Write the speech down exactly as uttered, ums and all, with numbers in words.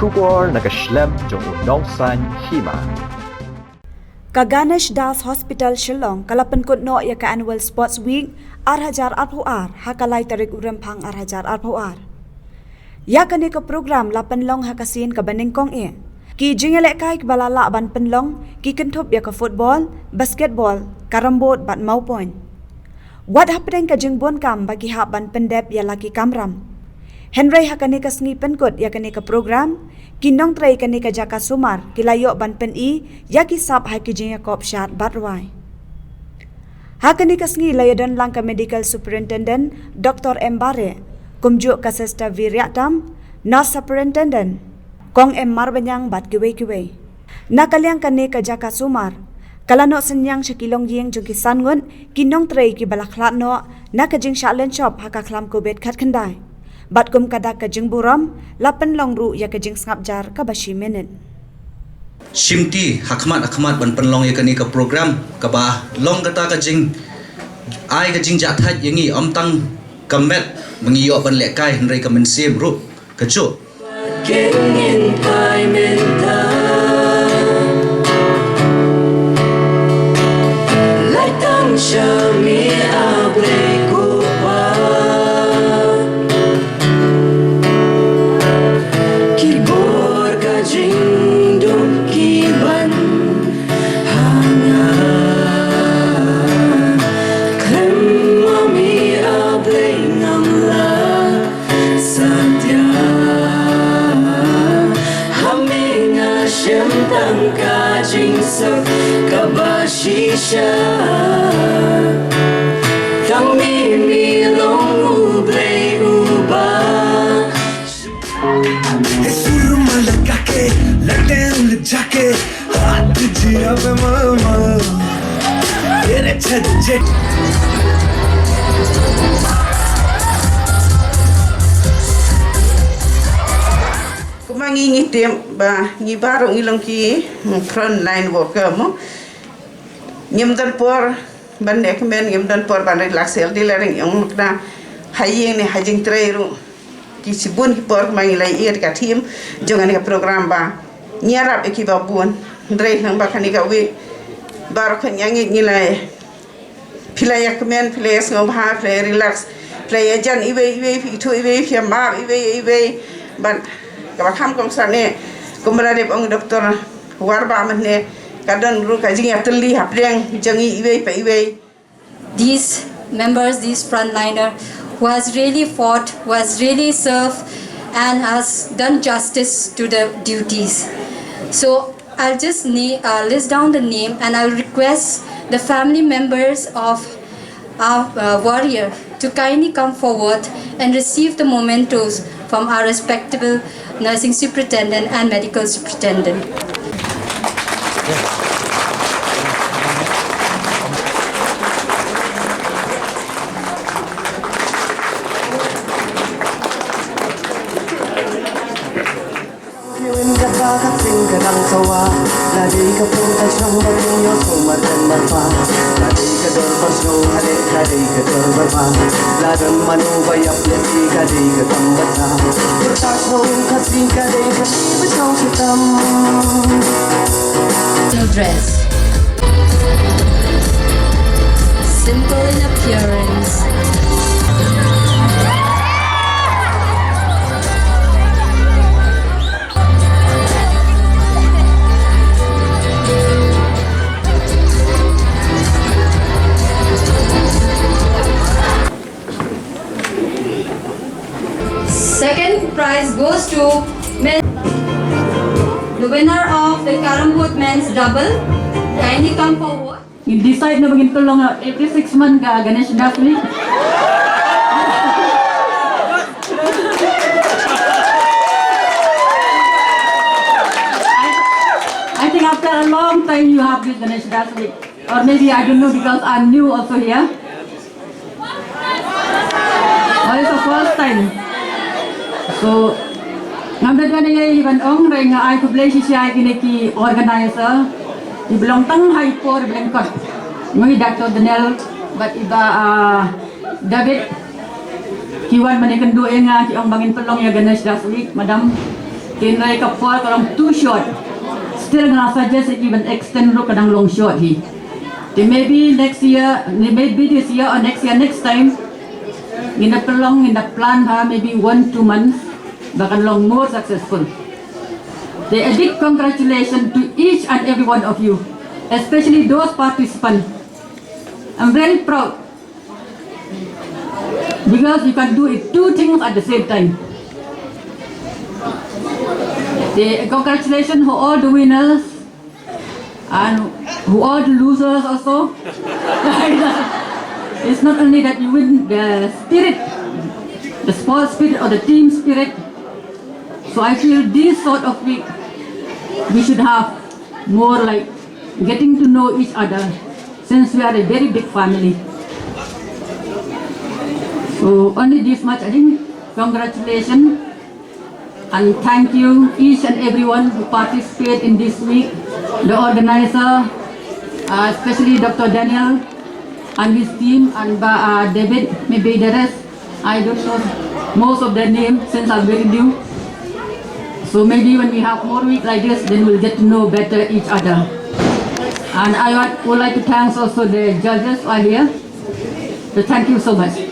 Khubor na ka shlem jong u nongsan hima. Ka Ganesh Das Hospital Shillong ka la pynkut noh ïa ka Annual Sports Week ar hajar arphew ar ha ka lai tarik u Rymphang ar hajar arphew ar. Ïa kane ka program la pynlong ha ka sien kaba nyngkong eh. Ki jingïalehkai kiba la lah ban pynlong ki kynthup ïa ka football, basketball, carrom board bad mawpoint. Wat hapdeng ka jingbun kam ba ki hap ban pyndep ïa la ki kamram. Hynrei ha kane ka sngi pynkut ïa kane ka program, ki nongtrei kane ka jaka sumar ki la ïoh ban pyni ïa ki sap ha ki jingïakop shad bad rwai. Ha kane ka sngi la ïadon lang ka Medical Superintendent Doctor M Bare, kumjuh ka Sister V Riahtam, Nurse Superintendent, Kong M Marbaniang bad kiwei kiwei. Na ka liang kane ka jaka sumar ka la noh synñiang sha ki longïing jong ki san ngut ki nongtrei kiba la khlad noh na ka jingshah lynshop ha ka khlam Covid khatkhyndai. Bad kum ka dak ka jingburom la pynlong ruh ïa ka jingsngap jar kaba shi minit. Shimti ha khmat ha khmat ban pynlong ïa kane ka program kaba long kata ka jing ai ka jingjahthait ïa ngi, ym tang ka met ba ngi ïoh ban lehkai hynrei ka mynsiem ruh ka juh. Ki bor ka jingdum ki ban hanga. Khlem ma me A Blei ngam lah satia. Ha me nga shem tang ka jingsuk kaba shisha. Tang me me long U Blei uba Kumba ngi ngi tip ba ngi baroh ngi long ki, mm, front line worker mo. Ngim don por ban leh kmen, ngim don por ban relax, ïa lade lade ngi ong kna ha ïing ne ha jingtrei ruh. Ki shibun ki por kumba ngi la ïohi ka theme jong kane ka program ba ngi ïarap ïa kiba bun. Hynrei lyngba kane ka week baroh kane ngi ngi la, phi la ïa kmen, phi la ïa sngewbha, phi la ïa relax, phi la ïa jan iwei iwei, phi ithuh iwei, phi ïa map iwei iwei. Ban kaba kham kongsan ne kumba la dep ong Doctor Warbah mynne, ka don ruh ka jingïatylli hapdeng jong ngi iwei pa iwei. These members, these frontliner who has really fought, who has really served and has done justice to the duties. So I'll just na-, uh, list down the name, and I'll request the family members of our, uh, warrior to kindly come forward and receive the mementos from our respectable nursing superintendent and medical superintendent. Dress. Simple in appearance. Second prize goes to men, the winner of the carrom board men's double. Kindly come forward. Ngin decide na ba ngin pynlong eighty-six man ka Ganesh Das Week. I, I think after a long time you have this Ganesh Das Week. Or maybe, I don't know, because I'm new also here. Oh, it's the first time. So, ngam da don ei ei ban ong, hynrei nga ai khublei shisha ïa kine ki organizer. Kiba long tang ha i por ba lyngkot. Nga i Doctor Daniel bad i Bah, ah, David. Ki wan ban ïakynduh ïa nga, ki ong ba ngin pynlong ïa Ganesh Das Week, madam. Hynrei ka por ka long too short. Still nga suggest even extend ruh ka dang long short hi. Te maybe next year, maybe this year or next year, next time, ngin da pynlong, ngin da plan ha maybe one two months ba kan long more successful. Te a big congratulations to each and every one of you, especially those participants. I'm very proud because you can do it two things at the same time. The congratulations for all the winners and who all the losers also. It's not only that you win the spirit, the sports spirit or the team spirit. So I feel this sort of week we should have more, like, getting to know each other, since we are a very big family. So only this much, I think. Congratulations. And thank you each and everyone who participate in this week. The organizer, uh, especially Doctor Daniel and his team, and uh, David, maybe the rest. I don't know most of their name since I'm very new. So maybe when we have more week like this, then we'll get to know better each other. And I would like to thank also the judges who are here. So thank you so much.